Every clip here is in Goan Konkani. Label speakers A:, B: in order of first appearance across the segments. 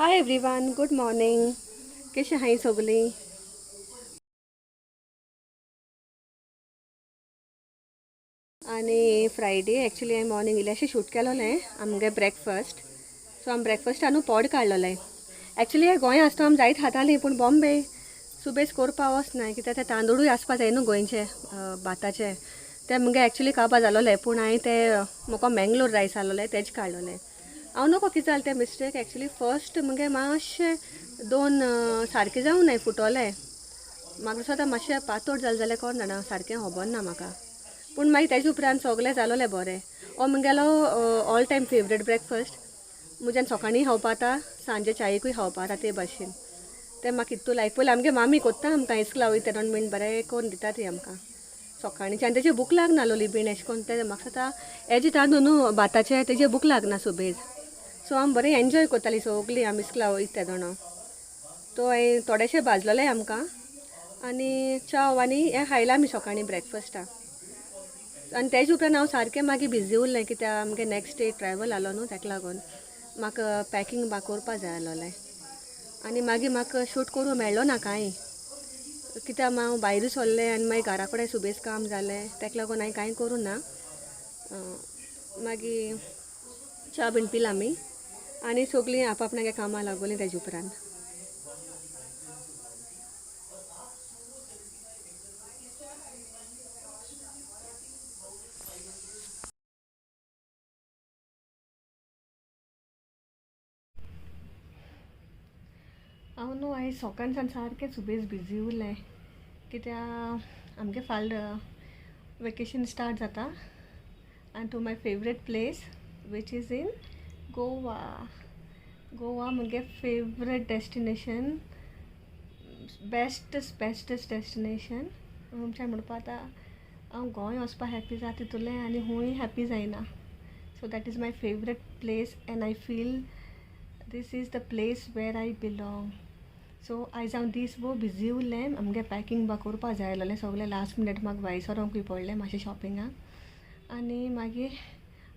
A: Hi everyone, good morning. कशें आहाय सगळीं? आनी फ्रायडे एक्चुली हांवें मॉर्निंग इल्लेशें शूट केलोलें आमगे ब्रेकफास्ट। सो आमी ब्रेकफास्टा न्हू पॉड काडलोलें। एक्चुली हे गोंय आसतना आमी जायत खातालीं, पूण बॉम्बे सुबेज करपा वचनाय कित्याक ते तांदूळूय आसपा जाय न्हू गोंयचे भाताचे, ते मुगे एक्चुली काबा जालोले। पूण हांवें ते म्हाका मँगलोर रायस आसलोले तेज काडलोले। हांव नको कितें जालें तें मिस्टेक एक्चुली फर्स्ट मुगे मातशें दोन सारकें जावं नाय फुटोले, म्हाका दिसता मातशें पातोड जालें जाल्यार कोण जाणा सारकें खबर ना म्हाका। पूण मागीर तेजे उपरांत सगळें जालोलें बरें। हो मुगेलो ऑल टायम फेवरेट ब्रेकफास्ट, म्हज्यान सकाळीं खावपा जाता, सांजे चायेकूय खावपा जाता ते भाशेन। तें म्हाका इतू लायक। पयलीं आमगे मामी कोत्ता आमकां इस्कुला वयता तेन्ना बीन बरें करून दिता ती आमकां सकाळींचे, आनी तेजी भूक लागनासली बीन एशें करून। तें म्हाका दिसता हेजे तांदूळ न्हू भाताचे तेजे भूक लागना सुबेज। सो आमी बरें एन्जॉय करतालीं सगळीं आमी इस्कुला वयता तेदोना। तो हांवें थोडेशें भाजलोलें आमकां आनी च्याव आनी हें खायलां आमी सकाळीं ब्रेकफास्टाक। आनी तेजे उपरांत हांव सारकें मागीर बिजी उरलें कित्याक आमगे नेक्स्ट डे ट्रॅवल आसलो न्हू, ताका लागून म्हाका पॅकींग बा करपा जाय आसलोलें। आनी मागीर म्हाका शूट करूंक मेळ्ळो ना कांय कित्याक हांव भायर सरलें आनी मागीर घरा कडेन सुबेज काम जालें, ताका लागून हांवें कांय करूं ना। मागीर च्या बीन पिला आमी आनी सगळीं आपआपणागे कामां लागोलीं तेजे उपरांत। हांव न्हू आयज सकाळच्यान सारकें सुबेज बिजी उरलें कित्याक आमगे फाल्यां वेकेशन स्टार्ट जाता आनी to my favourite place which is in Goa. Goa मुगे favourite destination, bestest bestest destination. आमचें म्हणपा आतां हांव गोंय वचपा हॅप्पी जाता तितूंतलें आनी खूंय हॅप्पी जायना। So that is my favourite place and I feel this is the place where I belong. So आयज हांव दीस भोव बिजी उरलें, आमगे पॅकींग बा करपा जाय आसलोलें सगळें लास्ट मिनट म्हाका भायर सरोंकूय पडलें मातशें शॉपिंगाक। आनी मागीर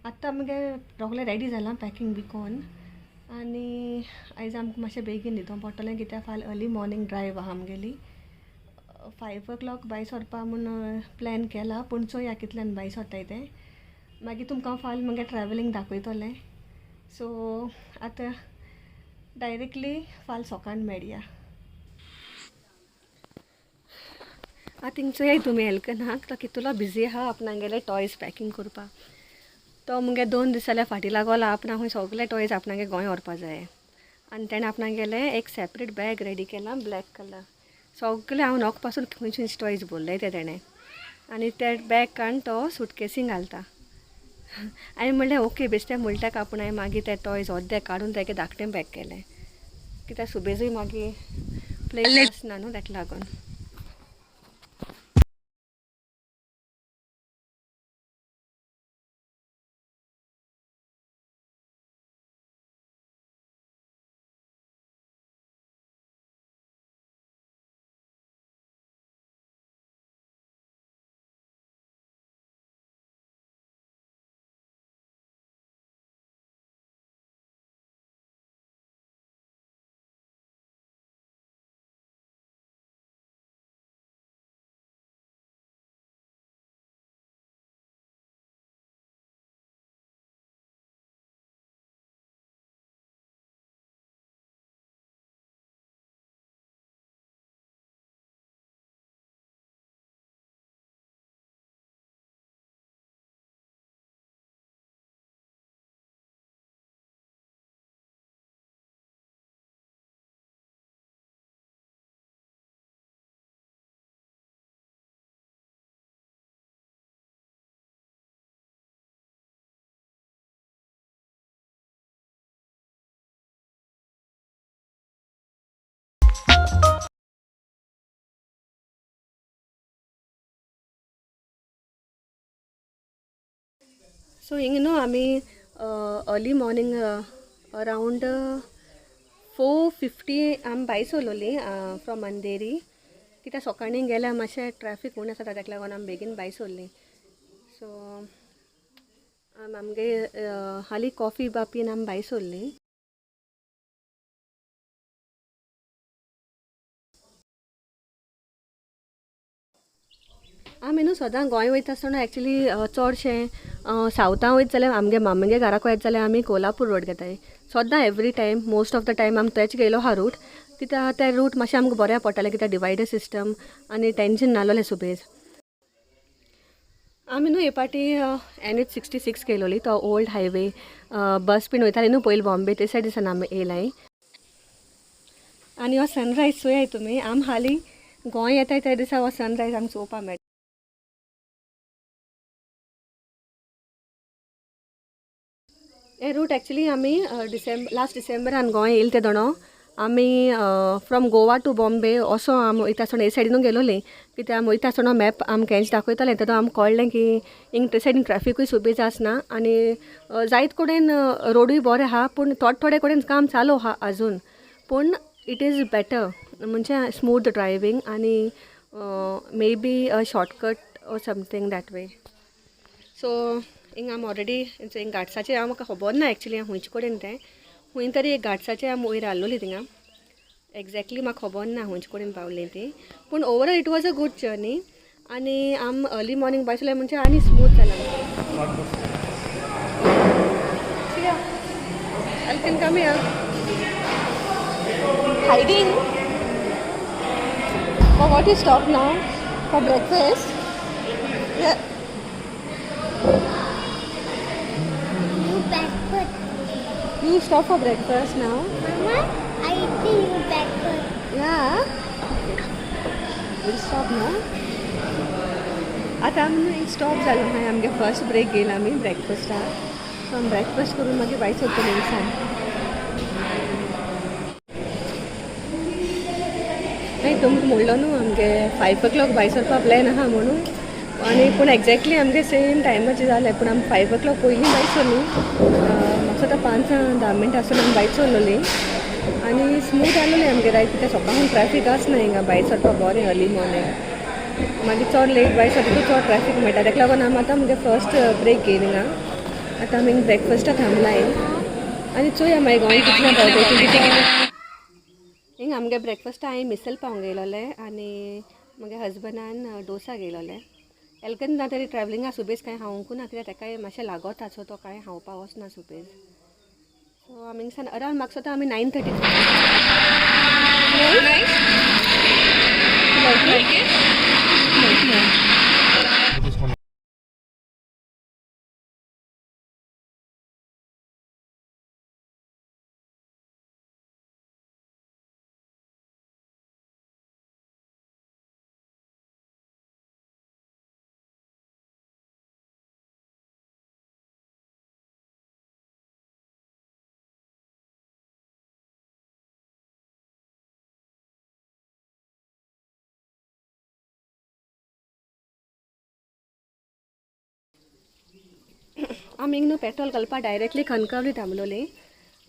A: आतां आमगे रोगलें रेडी जालां पॅकींग बी कोन्न आनी आयज आमकां मातशें बेगीन न्हिदों पडटलें कित्याक फाल्यां अर्ली मॉर्निंग ड्रायव आहा आमगेली। 5 o'clock भायर सरपा म्हूण प्लॅन केला, पूण चोया कितल्यान भायर सरताय तें। मागीर तुमकां फाल्यां मुगे ट्रॅवलिंग दाखयतलें। सो आतां डायरेक्टली फाल्यां सकाळ मेळया। आतां थिंग चोयाय तुमी एल्कनाक तो कितलो बिजी आहा आपणागेले टॉयज पॅकींग करपाक। तो मुगे 2 दीस जाल्यार फाटीं लागोला आपणाक खंय सगळे टॉयज आपणागे गोंय व्हरपा जाय। आनी तेणें आपणागेले एक सेपरेट बॅग रेडी केलां ब्लॅक कलर, सगळे हांव नोक पासून खंय खंयचे टॉयज भरले ते तेणें। आनी ते बॅग काडून तो सुटकेसीन घालता। हांवें म्हणलें ओके बेश्टें म्हणटा का, पूण हांवें मागीर ते टॉयज अर्दे काडून तेगे धाकटें बॅग केलें कित्याक सुबेजूय मागीर प्लेस आसना न्हू ताका लागून। सो हिंग न्हू आमी अर्ली मॉर्निंग अरावंड 4:50 आमी भायर सरलोलीं फ्रॉम अंधेरी कित्याक सकाळीं गेल्यार मातशें ट्रॅफीक उणें आसता ताका लागून आमी बेगीन भायर सरलीं। सो आमगे हालीं कॉफी बा पीन आमी भायर सरलीं। आमी न्हू सदां गोंय वयता आसतना एक्चुली चडशें सावथां वयत जाल्यार आमगे मामगे घराक वयत जाल्यार आमी कोल्हापूर रोड घेताय सदां. Every time most of the time आमी तेच गेलो आहा रूट, कित्याक ते रूट मातशें आमकां बरें पडटालें, कित्याक डिवायडर सिस्टम आनी टेंशन नासलें सुबेज. आमी न्हू हे पाटी NH 66 केलोली, तो ओल्ड हायवे बस बीन वयताली न्हू पयलीं बॉम्बे, ते सायडीसान आमी येयलाय. आनी हो सनरायज चोयाय तुमी, आम हालीं गोंय येताय त्या दिसा हो सनरायज आमकां चोवपा मेळटा. हे रूट एक्चुली आमी डिसेंबर, लास्ट डिसेंबरान गोंय येयले ते दोणो आमी फ्रॉम गोवा टू बॉम्बे असो आमी वयता आसतना हे सायडीनू गेलोली, कित्याक आमी वयता आसतना मॅप आमकां हेंच दाखयतालें. तेदो आमकां कळ्ळें की हिंग ते सायडीन ट्रॅफिकूय सुबेज आसना आनी जायत कडेन रोडूय बरें आहा, पूण थोडे थोडे कडेन काम चालू आहा अजून, पूण it is better म्हणजे स्मूथ ड्रायवींग आनी maybe a shortcut or something that way. So हिंग आमी ऑलरेडी हिंग घाटसाचेर, हांव म्हाका खबर ना एक्चुली खंयचे कडेन तें, खूंय तरी एक घाटसाचेर आमी वयर आसलोली थिंगा, एग्जॅक्टली म्हाका खबर ना खंयचे कडेन पावली ती, पूण overall it was a good journey. आनी आम अर्ली मॉर्निंग भायर सरले म्हणजे आनी स्मूथ जाला. Alkin, come here. Hiding. For what you stop now? For breakfast? Yeah.
B: You breakfast.
A: You stop for breakfast now?
B: Mama, I eating you breakfast.
A: Yeah. We'll stop now. आतां आमी स्टॉप जालो मागीर आमगे फर्स्ट ब्रेक घेयला आमी ब्रेकफस्टाक. सो आमी ब्रेकफास्ट करून मागीर भायर सरतली हिंगसान. मागीर तुमकां म्हणलो न्हू आमगे 5 ओ क्लॉक भायर सरपा प्लॅन आहा म्हणून, आनी पूण एग्जॅक्टली आमगे सेम टायमाचेर जालें. पूण आमी 5 ओ क्लॉक पयलीं भायर सरली, म्हाका आतां 5-10 मिनटां आसतना आमी भायर सरलोली आनी स्मूथ आसलोली आमगे रायड, कित्याक सकाळून ट्रॅफीक आसना हिंगा, भायर सरपा बरें अर्ली मॉर्निंग. मागीर चड लेट भायर सरतकूच चड ट्रॅफीक मेळटा. ताका लागून आमी आतां आमगे फर्स्ट ब्रेक घेयली हिंगा. आतां आमी ब्रेकफस्टाक थांबलाय आनी चोया मागीर गोंय कितल्या पावता. हिंगा आमगे ब्रेकफस्टा हांवें मिसल पाव घेयलोले आनी म्हगे हजबंडान डोसा घेयलोले. एल्कन ना तरी ट्रॅवलिंगा सुबेज कांय खावंकू ना, कित्याक तेकाय मातशें लागता, सो तो कांय खावपा वचना सुबेज. सो आमी हिंगसान अरावंड म्हाका दिसता आमी 9:30.
C: Like it?
D: This one.
A: आमी न्हू पेट्रोल घालपा डायरेक्टली कणकवली थांबलोली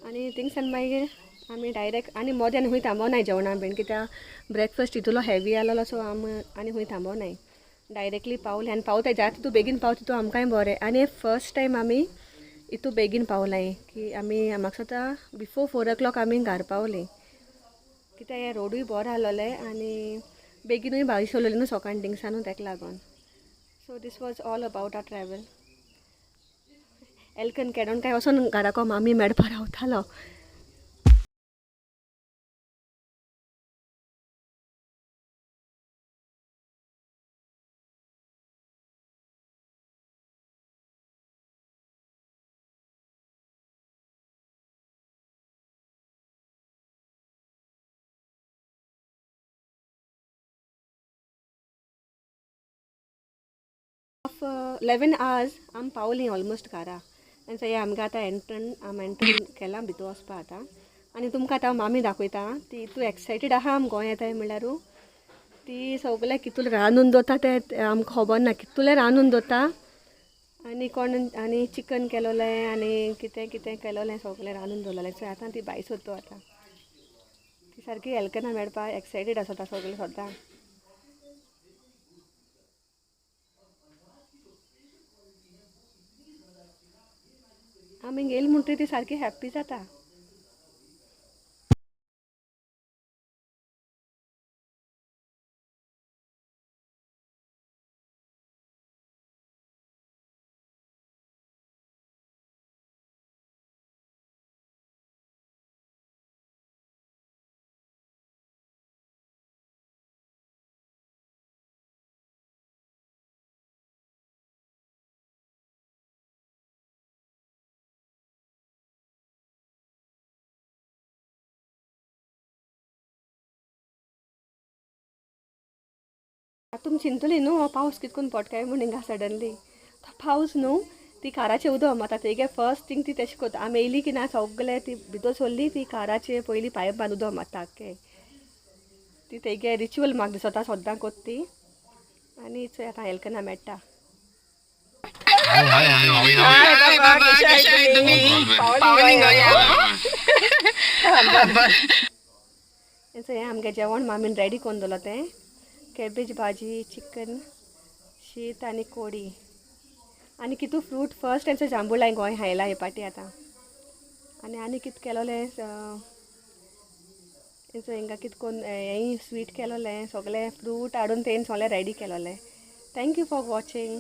A: आनी थिंगसान मागीर आमी डायरेक्ट आनी मोदें आनी खूंय थांबोनाय जेवणा बीन, कित्याक ब्रेकफास्ट इतलो हेवी आसलो, सो आमी आनी खूंय थांबोनाय, डायरेक्टली पावले. आनी पावताय जाता तितू बेगीन पावता तितू आमकांय बरें. आनी फर्स्ट टायम आमी इतू बेगीन पावलाय की आमी म्हाका दिसता बिफोर 4 ओ क्लॉक आमी घर पावली, कित्याक हे रोडूय बरो आसलोले आनी बेगीनूय भायर सरलोली न्हू सकाळीं थिंगसानू, ताका लागून. So this was all about our travel. एल्कन केडोन काय वचोन घराको मामी मेळपा रावतालो. 11 आवर्स आमी पावलीं ऑलमोस्ट घरा. आनी हे आमकां आतां एंट्रन आमी एंट्रन केलां भितर वचपा आतां. आनी तुमकां आतां मामी दाखयता, ती इतू एक्सायटेड आहा आम गोंय येताय म्हणल्यारू ती सगळें कितूल रांदून दवरता तें आमकां खबर ना, कितुलें रांदून दवरता आनी कोण आनी चिकन केलोलें आनी कितें कितें केलोलें सगळें रांदून दवरलेलें. सो आतां ती भायर सोदता, आतां ती सारकी एल्कना मेळपा एक्सायटेड आसता सगळें सद्दां. आमी गेली म्हणटकीर ती सारकी हॅप्पी जाता. आतां तुमी चिंतली न्हू हो पावस कितकून पोट काय म्हूण हिंगा सडनली तो पावस न्हू ती काराचें उदक मारता. तेगे फर्स्ट थिंग ती तेश कोत्ता, आमी येयली की ना सगळे ती भितर सोडली ती काराचे पयलीं पायप बांद उदक मारता आख्खें. ती तेगे रिच्युअल म्हाका दिसता सद्दां कोत्ता ती. आनी चोय आतां एलकना मेळटा.
C: हाय बाबा, कशे आहे तुम्ही? पावली गोया.
A: हें आमगें जेवण मामीन रेडी करून दवरलां तें, कॅबेज भाजी, चिकन, शीत आनी कोडी आनी कितू फ्रूट. फर्स्ट तेंचो जांबूळ हांवें गोंय हायला हे पाटी आतां. आनी आनी कित केलोलें तेंचो हिंगा कित कोन्न हेंय स्वीट केलोलें, सगळें फ्रूट हाडून तेणें सगळें ready केलोलें. Thank you for watching.